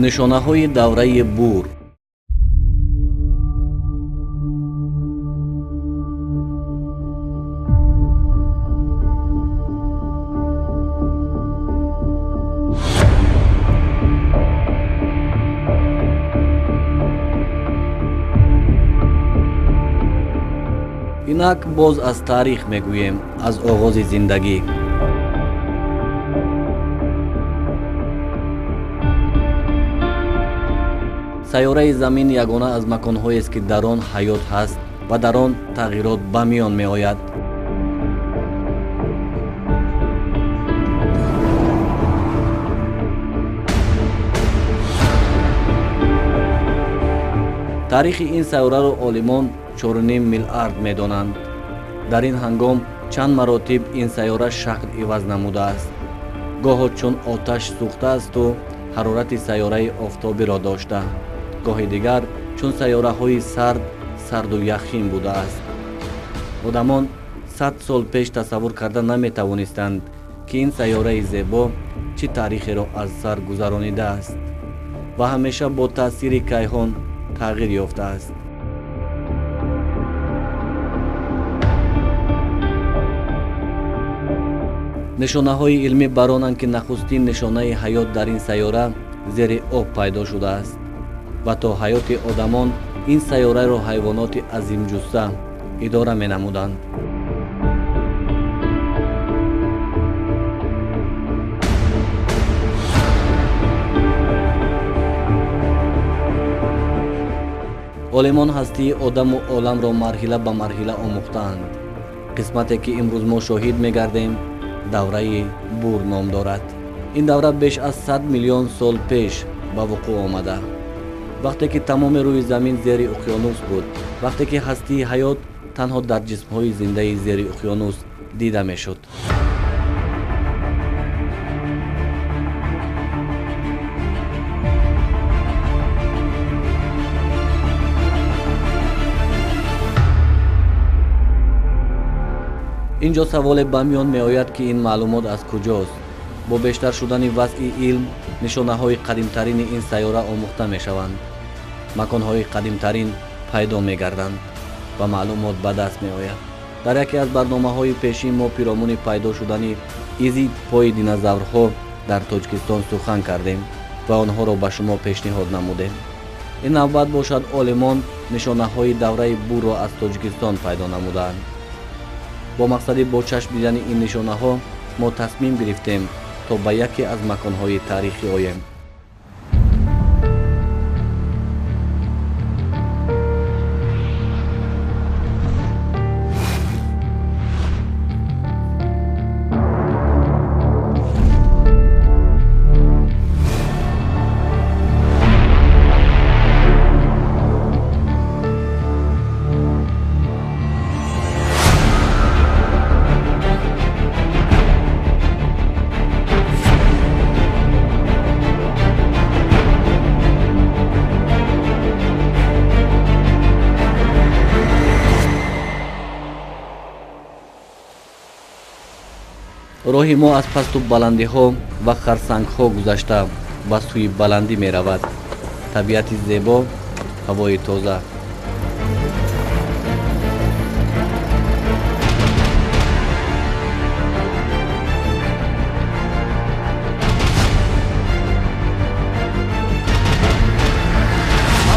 Нишонаҳои давраи бур. Инак боз аз таърих мегӯем, аз оғози зиндагӣ. Сайёраи замин ягона аз маконҳоест, ки дар он ҳаёт ҳаст ва дар он тағйирот ба миён меояд. Таърихи ин сайёраро олимон 4,5 миллиард медонанд. Дар ин ҳангом чанд маротиб ин сайёра шакл иваз намудааст. Гоҳо чун оташ сӯхтаасту ҳарорати сайёраи офтобиро дошта, гоҳи дигар чун сайёраҳои сард, сарду яхин будааст. Одамон 100 сол пеш тасаввур карда наметавонистанд, ки ин сайёраи зебо чӣ таърихеро аз сар гузаронидааст ва ҳамеша бо таъсири кайҳон тағйир ёфтааст. Нишонаҳои илмӣ баронанд, ки нахустин нишонаи ҳаёт дар ин сайёра зери об пайдо шудааст ва то ҳаёти одамон ин сайёраро ҳайвоноти азимҷусса идора менамуданд. Олимон ҳастии одаму оламро марҳила ба марҳила омӯхтаанд. Қисмате, ки имрӯз мо шоҳид мегардем, давраи бур ном дорад. Ин давра беш аз 100 миллион сол пеш ба вуқӯъ омада, вақте ки тамоми рӯи замин зери уқёнус буд, вақте ки ҳастии ҳаёт танҳо дар ҷисмҳои зиндаи зери уқёнус дида мешуд. Ин ҷо саволе ба миён меояд, ки ин маълумот аз куҷост? Бо бештар шудани вазъи илм нишонаҳои қадимтарини ин сайёра омӯхта мешаванд, маконҳои қадимтарин пайдо мегарданд ва маълумот ба даст меояд. Дар яке аз барномаҳои пешин мо пиромуни пайдо шудани изи пои динозаврҳо дар Тоҷикистон сухан кардем ва онҳоро ба шумо пешниҳод намудем. Ин навбат бошад, олимон нишонаҳои давраи бурро аз Тоҷикистон пайдо намудаанд. Бо мақсади бо чашм дидани ин нишонаҳо мо тасмим гирифтем, то ба яке аз маконҳои таърихӣ оем. Роҳи мо аз пасту баландиҳо ва харсангҳо гузашта ба сӯи баландӣ меравад. Табиати зебо, ҳавои тоза.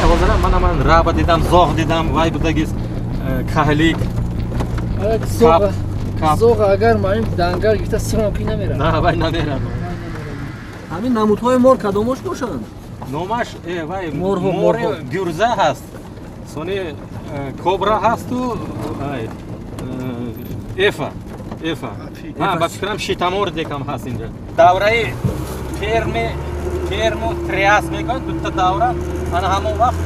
Ҳозира ман раба дидам, зоғ дидам, вай будагист, каҳлик. Зоға агар маим дангар гирифта сирам ки намерад. На, вай намерад. Ҳамин намудҳои мор кадомош бошанд? Номаш вай мори гюрза ҳаст, сони кобра ҳасту эфа. Эфа. Ба фикрам шитамор декам ҳаст инҷа. Давраи перми, перму триас мегӯянд, дута давра. Ана ҳамон вақт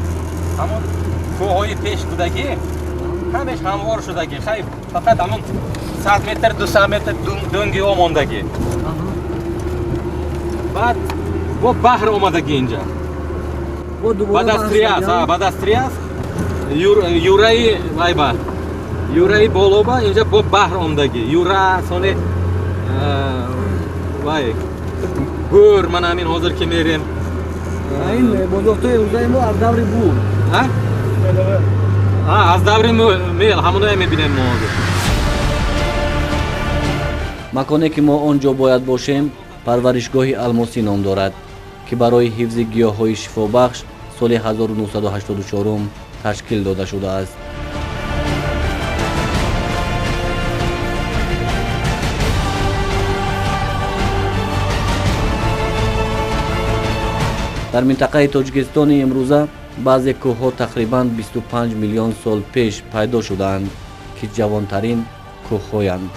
ҳамон кӯҳҳои пеш будагӣ ҳамеш ҳамвор шудагӣ. Хай фақат ҳамон 100 метр, 200 метр дӯнгиҳо мондагӣ. Баъд бо баҳр омадагӣ инҷа. Баъд аз триас, баъд аз триас юраи вайба, юраи болоба инҷа бо баҳр омадагӣ. Юра сони вай гӯр, мана ҳамин ҳозир ки мерем. Ин бозёфтҳои рӯзаи мо аз даври бур. Аз даври мел ҳамоное мебинем мо ҳозир. Маконе ки мо он ҷо бояд бошем, парваришгоҳи алмосӣ ном дорад, ки барои ҳифзи гиёҳҳои шифобахш соли 1984 ташкил дода шудааст. Дар минтақаи Тоҷикистони имрӯза баъзе кӯҳҳо тақрибан 25 миллион сол пеш пайдо шудаанд, ки ҷавонтарин кӯҳҳоянд.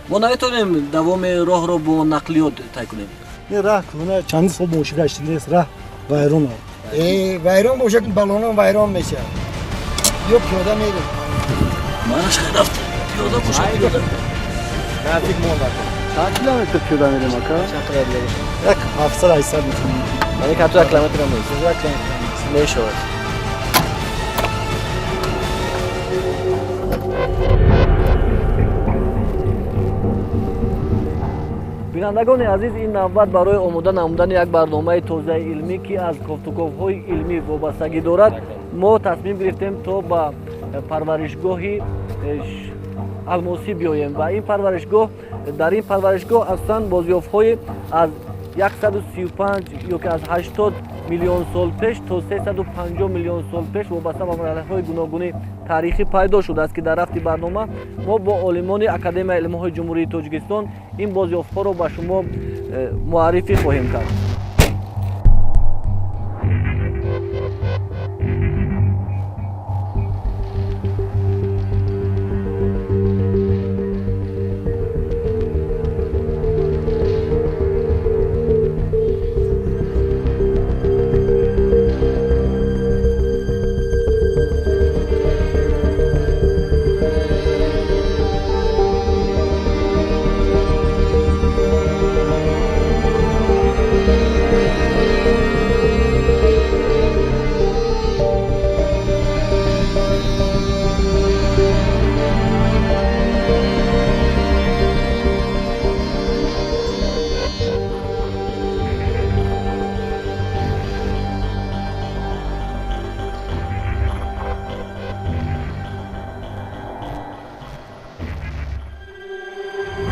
Мо наметавонем давоми роҳро бо нақлиёт тай кунем. Ин раҳ кӯна чанд сол мошин гашти нест, раҳ вайрон. Вайрон бошад, балонон вайрон мешавад. Ё пиёда мерем. Манаш рафт пиёда бошад, пиёда. Наздик монда. Чанд километр пиёда мерем ака? Чанд қадар мешавад? Як 700-800 метр. Яъне ки 1 километр ҳам нест. 1 километр нест. Мешавад. Бинандагони азиз, ин навбат барои омода намудани як барномаи тозаи илмӣ, ки аз кофтуковҳои илмӣ вобастагӣ дорад, мо тасмим гирифтем то ба парваришгоҳи алмосӣ биёем ва ин парваришгоҳ дар ин парваришгоҳ асосан бозёфтҳои аз 135 ё ки аз 80 миллион сол пеш то 350 миллион сол пеш вобаста ба марҳилаҳои гуногуни таърихӣ пайдо шудааст, ки дар рафти барнома мо бо олимони Академияи илмҳои Ҷумҳурии Тоҷикистон ин бозёфтҳоро ба шумо муаррифӣ хоҳем кард.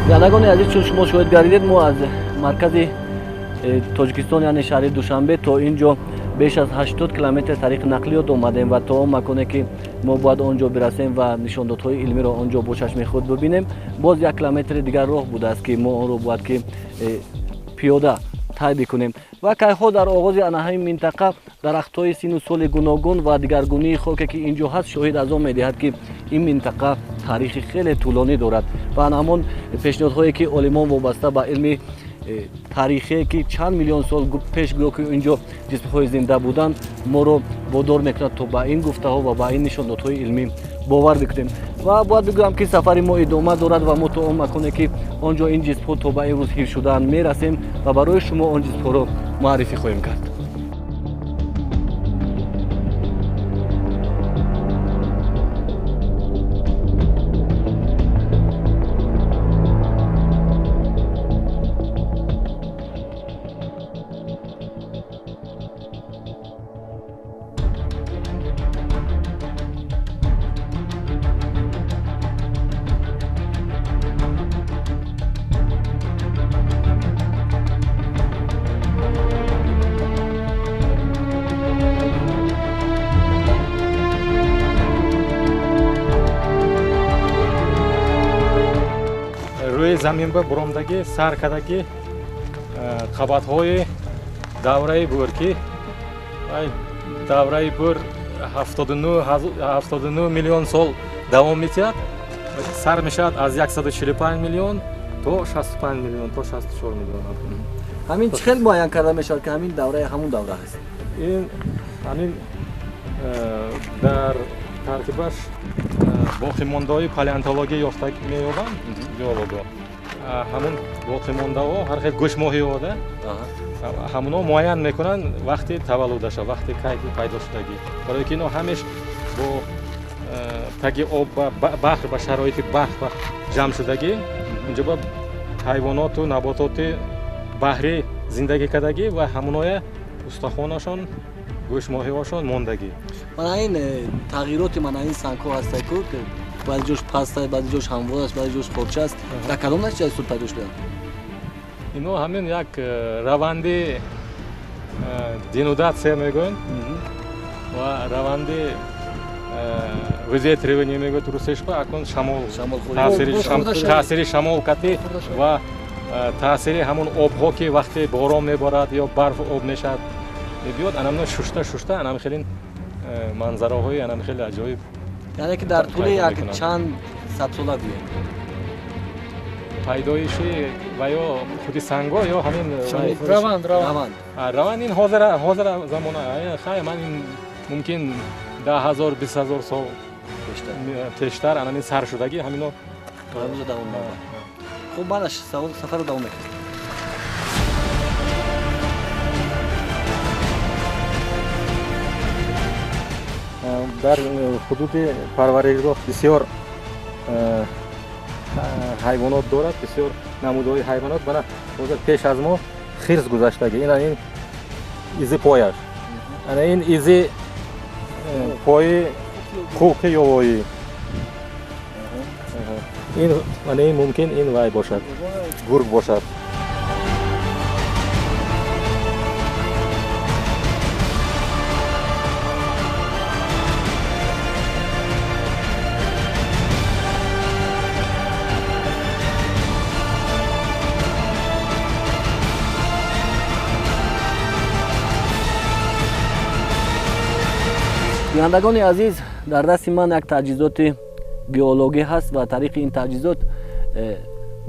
Бинандагони азиз, чун шумо шоҳид гардидед, мо аз маркази Тоҷикистон, яъне шаҳри Душанбе, то ин ҷо беш аз 80 километр тариқи нақлиёт омадем ва то он маконе ки мо бояд он ҷо бирасем ва нишондодҳои илмиро он ҷо бо чашми худ бибинем, боз як километри дигар роҳ будааст, ки мо онро бояд ки пиёда тай бикунем. Ва кайҳо дар оғози ана ҳамин минтақа дарахтҳои сину соли гуногун ва дигаргунии хоке ки ин ҷо ҳаст, шоҳид аз он медиҳад, ки ин минтақа таърихи хеле тӯлонӣ дорад ва ҳамон пешниҳодҳое ки олимон вобаста ба илми таърихие, ки чанд миллион сол пеш гӯё ки ин ҷо ҷисмҳои зинда буданд, моро водор мекунад то ба ин гуфтаҳо ва ба ин нишондодҳои илмӣ бовар бикунем. Ва бояд бигӯям, ки сафари мо идома дорад ва мо то он маконе ки он ҷо ин ҷисмҳо то ба имрӯз ҳифз шудаанд мерасем ва барои шумо он ҷисмҳоро муаррифӣ хоҳем кард. Замин ба буромдаги сар кардаги қабатҳои давраи бур, ки давраи бур 79 миллион сол давом метиҳад, сар мешавад аз 145 миллион то 65 миллион, то 64 миллион. Ҳамин чӣ хел муайян карда мешавад, ки ҳамин давраи ҳамун давра ҳаст? Ин ҳамин дар таркибаш боқимондаҳои палеонтология ёфта меёбанд геолого. Ҳамун боқимондаҳо ҳар хел гӯшмоҳиҳода ҳамуно муайян мекунанд вақти таваллудаша, вақти кай ки пайдо шудагӣ, барои ки ино ҳамеш Бо таги об баҳр ба шароити баҳр ба ҷамъ шудагӣ, инҷо ба ҳайвоноту набототи баҳрӣ зиндагӣ кардагӣ ва ҳамоноя устахонашон, гӯшмоҳиҳошон мондагӣ. Мана ин тағйироти мана ин сангҳо ҳастанд ку, баъзе ҷош паст аст, баъзе ҷош ҳамвор аст, баъзе ҷош хорча аст. Дар кадом натиҷа суд пайдо шуданд? Ино ҳамин як раванди денудатсия мегӯянд ва раванди выветривание мегӯяд русешба, акун шамол, таъсири шамол кати ва таъсири ҳамон обҳо, ки вақте борон меборад ё барф об мешавад мебиёд, анамно шушта шушта анам хеле манзараҳои анам хеле аҷоиб. Яъне ки дар тӯли як чанд садсола гӯем пайдоиши ва ё худи сангҳо ё ҳамин раванд раванд ин ҳозира замона хай ман ин мумкин 10 000 20 000 сол пештар анамин сар шудагӣ ҳамино давом меёбад. Хуб, манаш сафарро давом мекунем. Дар ҳудуди парваришгоҳ бисёр ҳайвонот дорад, бисёр намудҳои ҳайвонот. Мана ҳозир пеш аз мо хирс гузаштагӣ, ина ин изи пояш, ана ин изи пои хуки ёвоӣ, ин мана ин мумкин ин вай бошад, гург бошад. Бинандагони азиз, дар дасти ман як таҷҳизоти геологӣ ҳаст ва тариқи ин таҷҳизот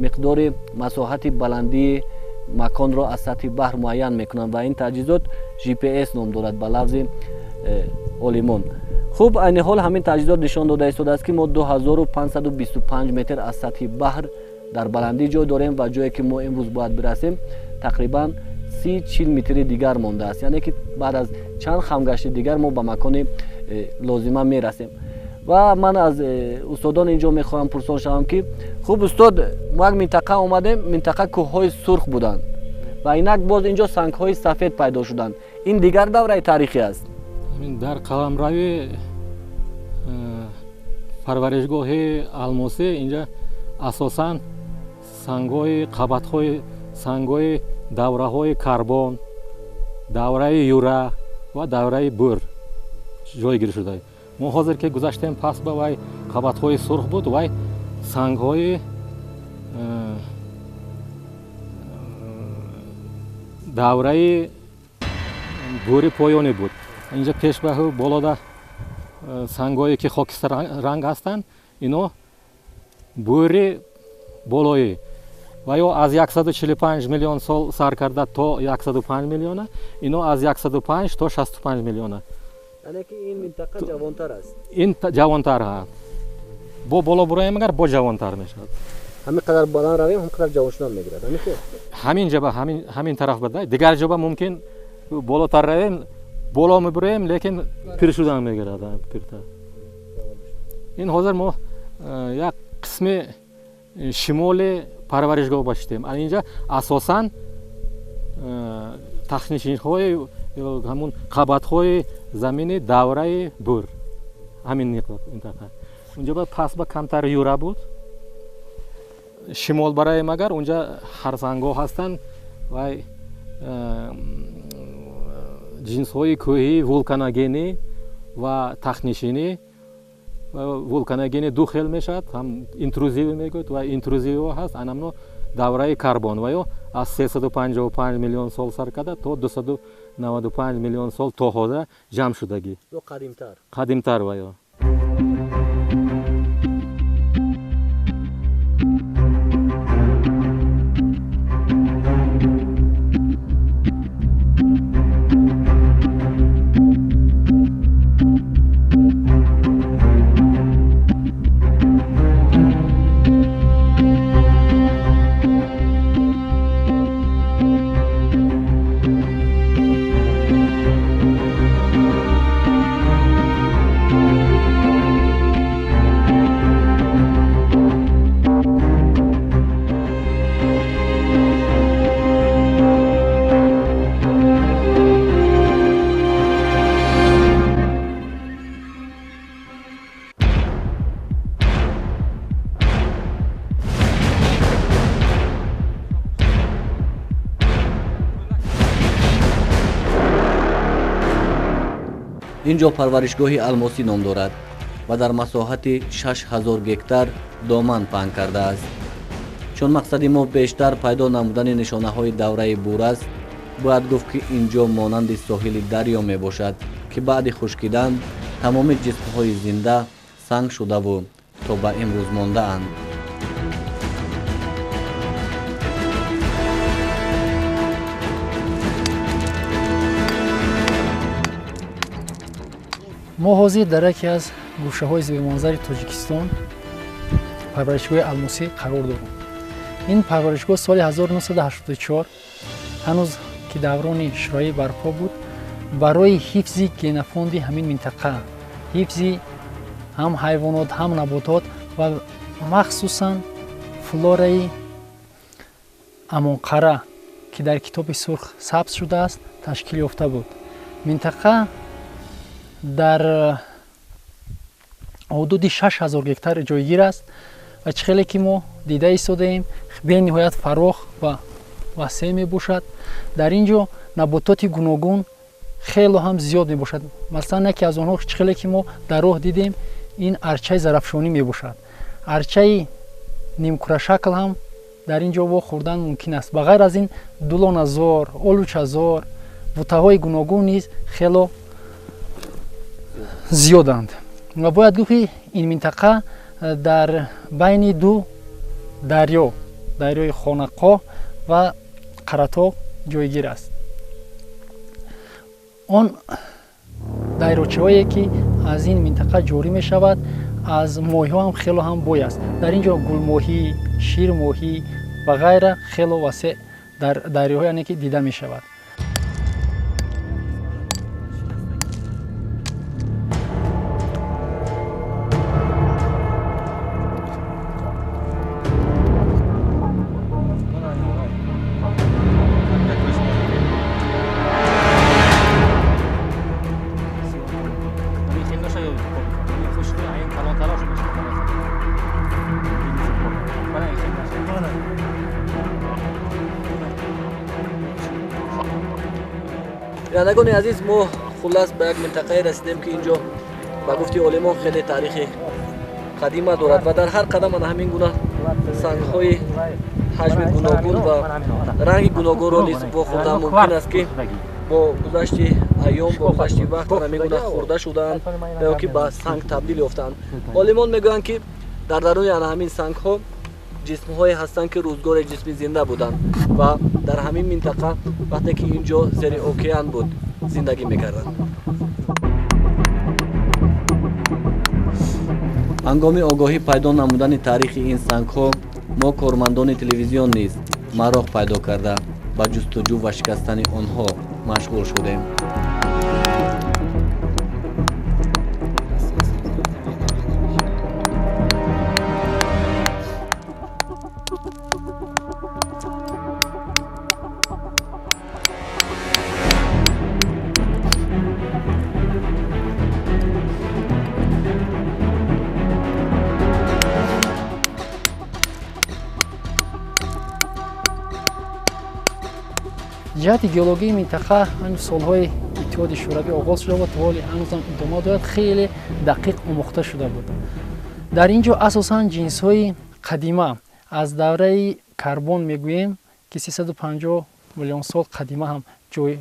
миқдори масоҳати баландии маконро аз сатҳи баҳр муайян мекунанд ва ин таҷҳизот GPS ном дорад ба лафзи олимон. Хуб, айни ҳол ҳамин таҷҳизот нишон дода истодааст, ки мо 2525 метр аз сатҳи баҳр дар баландӣ ҷой дорем ва ҷое ки мо имрӯз бояд бирасем тақрибан 30-40 метри дигар мондааст. Яъне ки баъд аз чанд хамгашти дигар мо ба макони лозима мерасем. Ва ман аз устодон инҷо мехоҳам пурсон шавам, ки хуб устод, мо як минтақа омадем, минтақа кӯҳҳои сурх буданд ва инак боз инҷо сангҳои сафед пайдо шуданд. Ин дигар давраи таърихӣ аст? Дар қаламрави парваришгоҳи Алмосӣ инҷа асосан сангҳои қабатҳои сангҳои давраҳои карбон, давраи юра ва давраи бур ҷойгир шуда. Мо ҳозир ки гузаштем пас ба вай қабатҳои сурх буд, вай сангҳои давраи бури поёнӣ буд. Инҷа пешбаҳу болода сангҳое ки хокистарранг ҳастанд, ино бури болоӣ ва ё аз 145 миллион сол сар карда то 105 миллиона, ино аз 105 то 65 миллиона. Яъне ки ин минтақа ҷавонтар аст? Ин ҷавонтар ҳаст. Бо боло буроем агар бо ҷавонтар мешавад. Ҳамин қадар баланд равем, ҳамин қадар ҷавон шудан мегирад, ҳамин хел? Ҳамин ҷоба, ҳамин тараф бада, дигар ҷоба мумкин болотар равем, боло мебуроем, лекин пир шудан мегирад, пиртар. Ин ҳозир мо як қисми шимоли парваришгоҳ бошидем. Ана инҷа асосан тахнишинҳои ҳамун қабатҳои замини давраи бур, ҳамин минтақа. Унҷа ба пас ба камтар юра буд. Шимол бароем агар унҷа харсангҳо ҳастанд, вай ҷинсҳои кӯҳии вулканогенӣ ва тахнишинӣ. Вулканогенӣ ду хел мешавад, ҳам интрузивӣ мегӯяд ва интрузивиҳо ҳаст, анамно давраи карбон ва ё аз 355 миллион сол сар карда то 295 миллион сол то ҳозир ҷамъ шудагӣ. Ё қадимтар. Қадимтар ва ё. Ин ҷо парваришгоҳи Алмосӣ ном дорад ва дар масоҳати 6000 гектар доман паҳн кардааст. Чун мақсади мо бештар пайдо намудани нишонаҳои давраи бур аст, бояд гуфт, ки ин ҷо монанди соҳили дарё мебошад, ки баъди хушкидан тамоми ҷисмҳои зинда санг шудаву то ба имрӯз мондаанд. Мо ҳозир дар яке аз гӯшаҳои зебоманзари Тоҷикистон, парваришгоҳи Алмосӣ, қарор дорем. Ин парваришгоҳ соли 1984, ҳанӯз ки даврони шӯравӣ барпо буд, барои ҳифзи генофонди ҳамин минтақа, ҳифзи ҳам ҳайвонот, ҳам наботот ва махсусан флораи Амонқара, ки дар Китоби сурх сабт шудааст, ташкил ёфта буд. Минтақа дар ҳудуди 6000 гектар ҷойгир аст ва чӣ хеле ки мо дида истодаем, бениҳоят фарох ва васеъ мебошад. Дар ин ҷо набототи гуногун хело ҳам зиёд мебошад. Масалан, яке аз онҳо, чӣ хеле ки мо дар роҳ дидем, ин арчаи зарафшонӣ мебошад. Арчаи нимкурашакл ҳам дар ин ҷо вохӯрдан мумкин аст. Ба ғайр аз ин, дулоназор, олучазор, бутаҳои гуногун низ хело зиёданд. Ва бояд гуфт, ки ин минтақа дар байни ду дарё, дарёи Хонақоҳ ва Қаратоғ, ҷойгир аст. Он дарёчаҳое, ки аз ин минтақа ҷорӣ мешавад, аз моҳиҳо ҳам хело ҳам бой аст. Дар ин ҷо гулмоҳӣ, ширмоҳӣ ва ғайра хело васеъ дар дарёҳо, яъне ки, дида мешавад. Бинандагони азиз, мо хуллас ба як минтақае расидем, ки инҷо ба гуфти олимон хеле таърихи қадима дорад ва дар ҳар қадам ана ҳамин гуна сангҳои ҳаҷми гуногун ва ранги гуногунро низ вохӯрдан мумкин аст, ки бо гузашти айём, бо гузашти вақт ана ҳамин гуна хӯрда шудаанд ва ё ки ба санг табдил ёфтаанд. Олимон мегӯянд, ки дар даруни ана ҳамин сангҳо ҷисмҳое ҳастанд, ки рӯзгоре ҷисми зинда буданд ва дар ҳамин минтақа, вақте ки ин ҷо зери океан буд, зиндагӣ мекарданд. Ҳангоми огоҳӣ пайдо намудани таърихи ин сангҳо, мо кормандони телевизион низ мароқ пайдо карда, ба ҷустуҷӯ ва шикастани онҳо машғул шудем. Ҷиҳати геологии минтақа ҳамин солҳои Иттиҳоди Шӯравӣ оғоз шуда буд, то ҳоли ҳанӯзам идома дорад, хеле дақиқ омӯхта шуда буд. Дар ин ҷо асосан ҷинсҳои қадима, аз давраи карбон мегӯем, ки 350 миллион сол қадима ҳам ҷой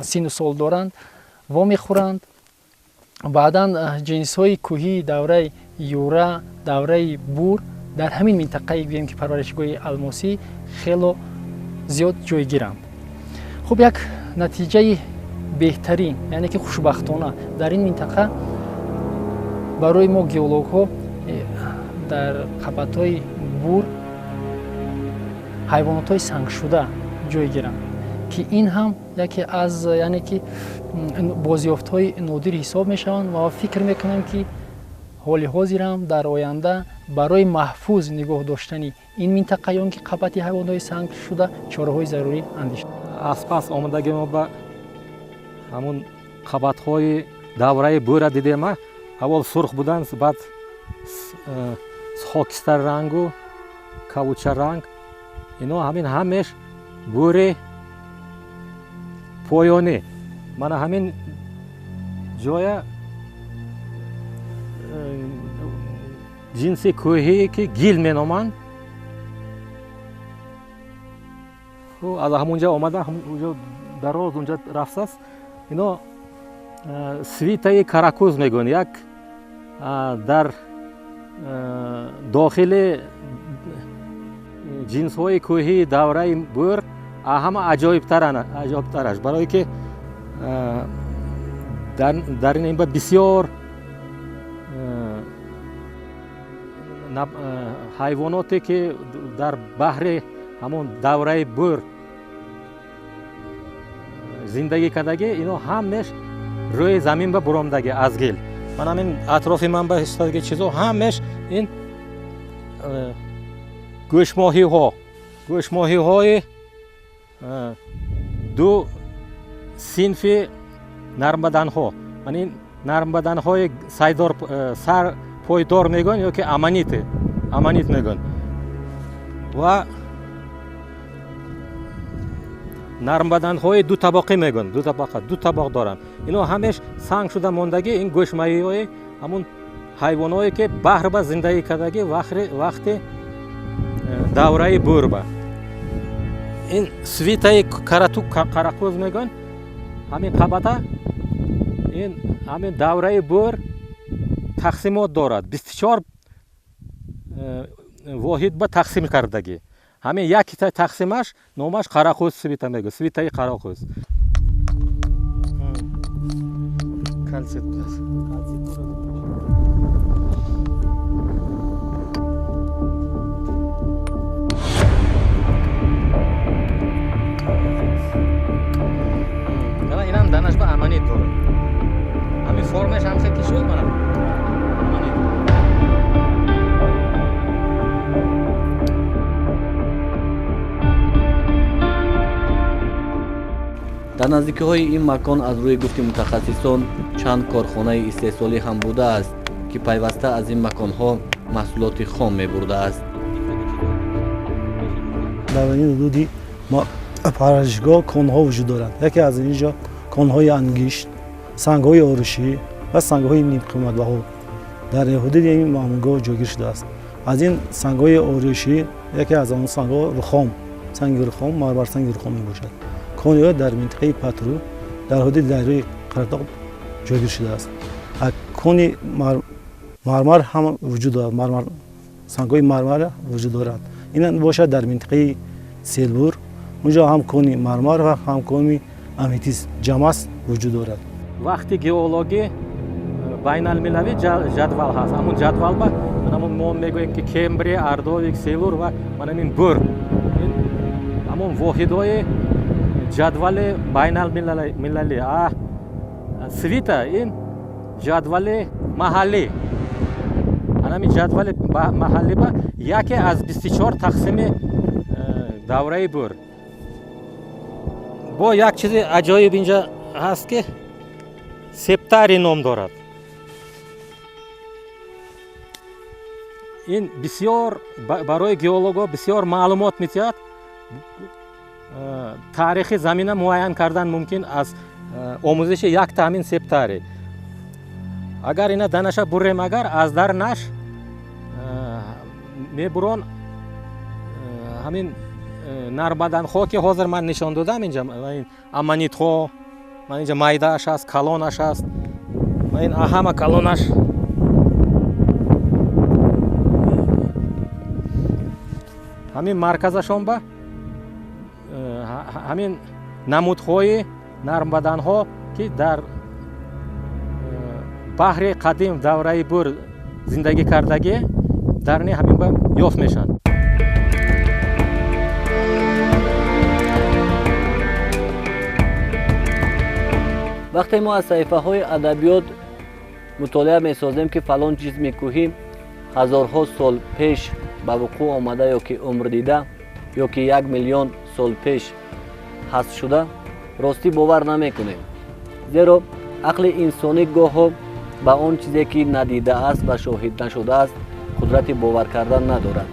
сину сол доранд, вомехӯранд. Баъдан ҷинсҳои кӯҳии давраи юра, давраи бур дар ҳамин минтақае, гӯем ки парваришгоҳи Алмосӣ, хело зиёд ҷойгиранд. Хуб, як натиҷаи беҳтарин, яъне ки хушбахтона, дар ин минтақа барои мо геологҳо дар қабатҳои бур ҳайвонотҳои сангшуда ҷой гиранд, ки ин ҳам яке аз, яъне ки, бозёфтҳои нодир ҳисоб мешаванд. Ва фикр мекунам, ки ҳоли ҳозирам дар оянда барои маҳфуз нигоҳ доштани ин минтақа, ё ки қабати ҳайвонотҳои сангшуда, чораҳои зарурӣ андешид. Аз пас омадаги мо ба ҳамун қабатҳои давраи бура дидем. Аввал сурх буданд, баъд хокистар рангу кавуча ранг. Ино ҳамин ҳамеш бури поёнӣ. Мана ҳамин ҷоя ҷинси кӯҳие ки гил меноманд, аз ҳамунҷа омада, ҳамунҷо дароз унҷа рафтааст. Ино свитаи Каракӯз мегӯянд, як дар дохили ҷинсҳои кӯҳии давраи бӯр ҳама аҷоибтараш, барое ки дар ин бисёр ҳайвоноте ки дар баҳри ҳамон давраи бӯр зиндагӣ кардагӣ, ино ҳамеш рӯи замин ба буромдагӣ аз гил. Ман ҳамин атрофи ман ба истодаги чизо ҳамеш ин гӯшмоҳиҳо, гӯшмоҳиҳои ду синфи нармбаданҳо. Ман ин нармбаданҳои сайдор, сар пойдор мегӯянд ё ки аманит мегӯянд ва нармбаданҳои ду табоқӣ мегӯянд, ду табақа, ду табоқ доранд. Ино ҳамеш санг шуда мондагӣ, ин гӯшмоҳиҳои ҳамун ҳайвоное ки баҳр ба зиндагӣ кардагӣ вақти давраи бӯрба. Ин свитаи Каракӯз мегӯянд, ҳамин қабата ин ҳамин давраи бӯр тақсимот дорад, 24 воҳид ба тақсим кардагӣ. Ҳамин якта тақсимаш номаш Қарақӯз свита мегӯяд, свитаи Қарақӯз. Кальцит. Инам данаш ба аманит дорад. Ҳамин формаш ҳам ки шуд мана. Аманит. Дар наздикиҳои ин макон аз рӯи гуфти мутахассисон чанд корхонаи истеҳсолӣ ҳам будааст, ки пайваста аз ин маконҳо маҳсулоти хом мебурдааст. Дар ин ҳудуди парваришгоҳ конҳо вуҷуд доранд. Яке аз ин ҷо конҳои ангишт, сангҳои орушӣ ва сангҳои нимқиматбаҳо дар ҳудуди ин маъмулгоҳ ҷойгир шудааст. Аз ин сангҳои орушӣ яке аз он сангҳо рухом, санги рухом, мармарсанги рухом мебошад. Кони ӯ дар минтақаи Патру дар ҳудуди дарёи Қаратоқ ҷойгир шудааст. Кони мармар ҳам вуҷуд дорад, сангҳои мармар вуҷуд дорад. Ин бошад дар минтақаи Селбур, унҷо ҳам кони мармар ва ҳам кони аметист ҷамас вуҷуд дорад. Вақти геологӣ байналмилалӣ ҷадвал ҳаст. Ҳамун ҷадвал ба ҳамун мо мегӯем ки Кембрия, Ордовик, Селур ва мана ин бӯр. Ин ҳамун воҳидҳои ҷадвали байналмилалӣ. Свита ин ҷадвали маҳаллӣ. Ҳамин ҷадвали маҳаллӣ ба яке аз 24 тақсими давраи бӯр. Бо як чизи аҷоиб инҷа ҳаст ки септари ном дорад. Ин бисёр барои геологҳо бисёр маълумот медиҳад. Таърихи замина муайян кардан мумкин аз омӯзиши якта ҳамин септари. Агар ина данаша бурем, агар аз дар наш мебурон ҳамин нармбаданҳо ки ҳозир ман нишон додам инҷа, ин аманитҳо, ман инҷа майдааш аст, калонаш аст, ин ҳама калонаш. Ҳамин марказашон ба ҳамин намудҳои нармбаданҳо ки дар баҳри қадим давраи бӯр зиндагӣ кардагӣ, дар ни ҳамин ба ёфт мешаванд. Вақте мо аз саҳифаҳои адабиёт мутолиа месозем, ки фалон ҷисми кӯҳӣ ҳазорҳо сол пеш ба вуқӯъ омада ё ки умр дида ё ки 1 миллион сол пеш ҳаст шуда, ростӣ бовар намекунем. Зеро ақли инсонӣ гоҳо ба он чизе ки надидааст ва шоҳид нашудааст қудрати бовар кардан надорад.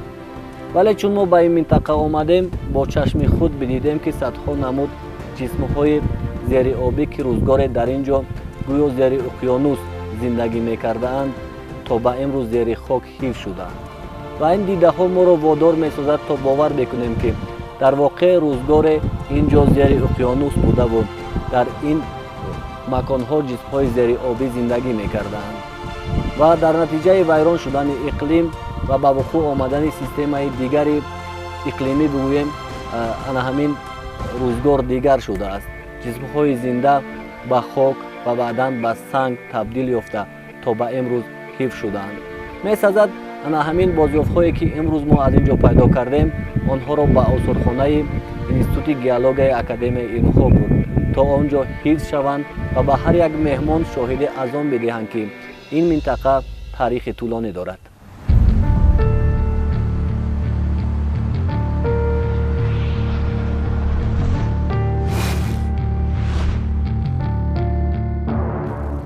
Вале чун мо ба ин минтақа омадем, бо чашми худ бидидем, ки садҳо намуд ҷисмҳои зериобӣ ки рӯзгоре дар ин ҷо гӯё зери уқёнус зиндагӣ мекардаанд, то ба имрӯз зери хок ҳифз шудаанд. Ва ин дидаҳо моро водор месозад то бовар бикунем, ки дар воқеъ рӯзгоре ин ҷо зери уқёнус будаву дар ин маконҳо ҷисмҳои зериобӣ зиндагӣ мекарданд. Ва дар натиҷаи вайрон шудани иқлим ва ба вуқӯъ омадани системаи дигари иқлимӣ бигӯем, ана ҳамин рӯзгор дигар шудааст. Ҷисмҳои зинда ба хок ва баъдан ба санг табдил ёфта то ба имрӯз ҳифз шудаанд. Месазад ана ҳамин бозёфтҳое, ки имрӯз мо аз ин ҷо пайдо кардем, онҳоро ба осорхонаи Институти геологияи Академияи илмҳо бурд, то он ҷо ҳифз шаванд ва ба ҳар як меҳмон шоҳиди аз он бидиҳанд, ки ин минтақа таърихи тӯлонӣ дорад.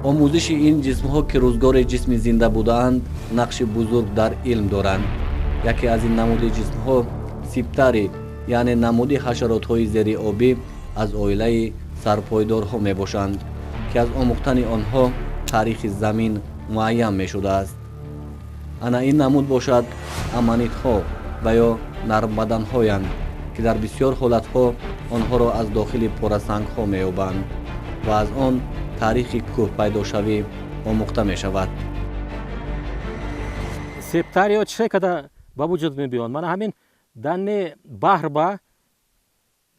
Омӯзиши ин ҷисмҳо, ки рӯзгори ҷисми зинда будаанд, нақши бузург дар илм доранд. Яке аз ин намуди ҷисмҳо сиптари, яъне намуди ҳашаротҳои зериобӣ аз оилаи сарпойдорҳо мебошанд, ки аз омӯхтани онҳо таърихи замин муайян мешудааст. Ана ин намуд бошад аманитҳо ва ё нармбаданҳоянд, ки дар бисёр ҳолатҳо онҳоро аз дохили порасангҳо меёбанд ва аз он таърихи кӯҳпайдошавӣ омӯхта мешавад. Септарио чӣ када ба вуҷуд мебиёнд? Мана ҳамин данни баҳр ба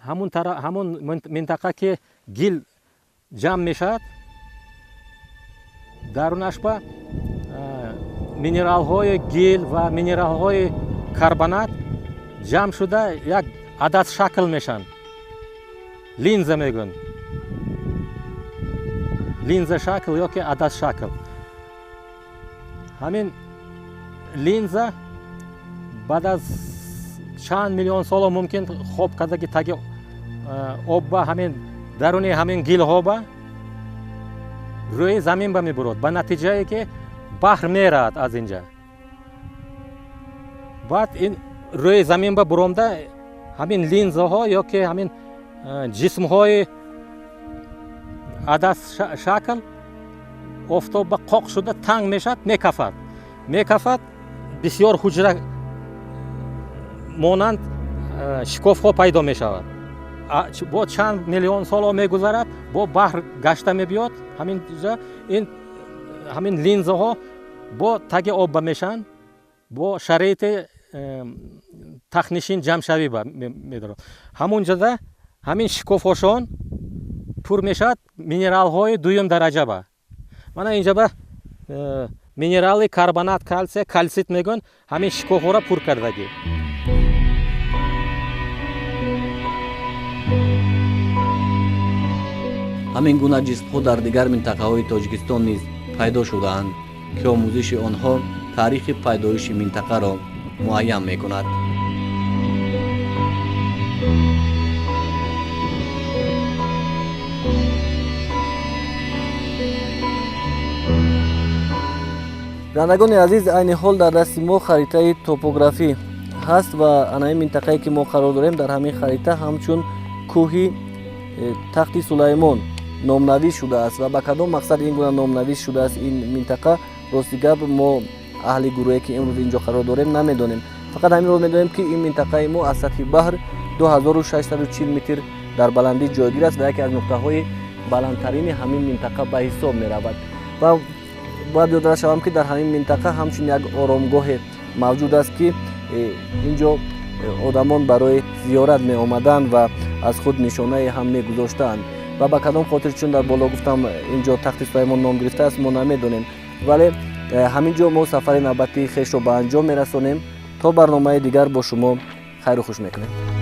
ҳамон минтақа, ки гил ҷамъ мешавад, дарунаш ба минералҳои гил ва минералҳои карбонат ҷамъ шуда як адад шакл мешаванд, линза мегӯянд, линза шакл ёки адад шакл. Ҳамин линза баъд аз чанд миллион соло мумкин хоб кардаги таги об ба ҳамин даруни ҳамин гилҳо ба рӯи замин ба мебурад, ба натиҷае ки баҳр меравад аз инҷа. Баъд ин рӯи замин ба буромда ҳамин линзаҳо ёки ҳамин ҷисмҳои адас шакл офтоб ба қоқ шуда танг мешавад, мекафад, бисёр ҳуҷра монанд шикофҳо пайдо мешавад. Бо чанд миллион соло мегузарад, бо баҳр гашта мебиёд, ҳамин ҷо ин ҳамин линзаҳо бо таги об ба мешаванд, бо шароити тахнишин ҷамъшавӣ ба медорад. Ҳамон ҷода ҳамин шикофҳошон пур мешавад минералҳои дуюм дараҷа ба. Мана инҷа ба минерали карбонат калсия, калсит мегӯянд, ҳамин шикофҳоро пур кардагӣ. Ҳамин гуна ҷисмҳо дар дигар минтақаҳои Тоҷикистон низ пайдо шудаанд, ки омӯзиши онҳо таърихи пайдоиши минтақаро муайян мекунад. Бинандагони азиз, айни ҳол дар дасти мо харитаи топографӣ ҳаст ва анаи минтақае, ки мо қарор дорем, дар ҳамин харита ҳамчун кӯҳи Тахти Сулаймон номнавис шудааст ва ба кадом мақсад ин гуна номнавис шудааст ин минтақа, рости гап мо аҳли гурӯҳе, ки имрӯз инҷо қарор дорем, намедонем. Фақат ҳаминро медонем, ки ин минтақаи мо аз сатҳи баҳр 2640 метр дар баландӣ ҷойгир аст ва яке аз нуқтаҳои баландтарини ҳамин минтақа ба ҳисоб меравад. Ва бояд ёдрас шавам, ки дар ҳамин минтақа ҳамчун як оромгоҳе мавҷуд аст, ки инҷо одамон барои зиёрат меомаданд ва аз худ нишонае ҳам мегузоштаанд. Ва ба кадом хотир, чун дар боло гуфтам, инҷо Тахти Сулаймон ном гирифтааст, мо намедонем. Вале ҳамин ҷо мо сафари навбатии хешро ба анҷом мерасонем. То барномаи дигар бо шумо хайру хуш мекунем.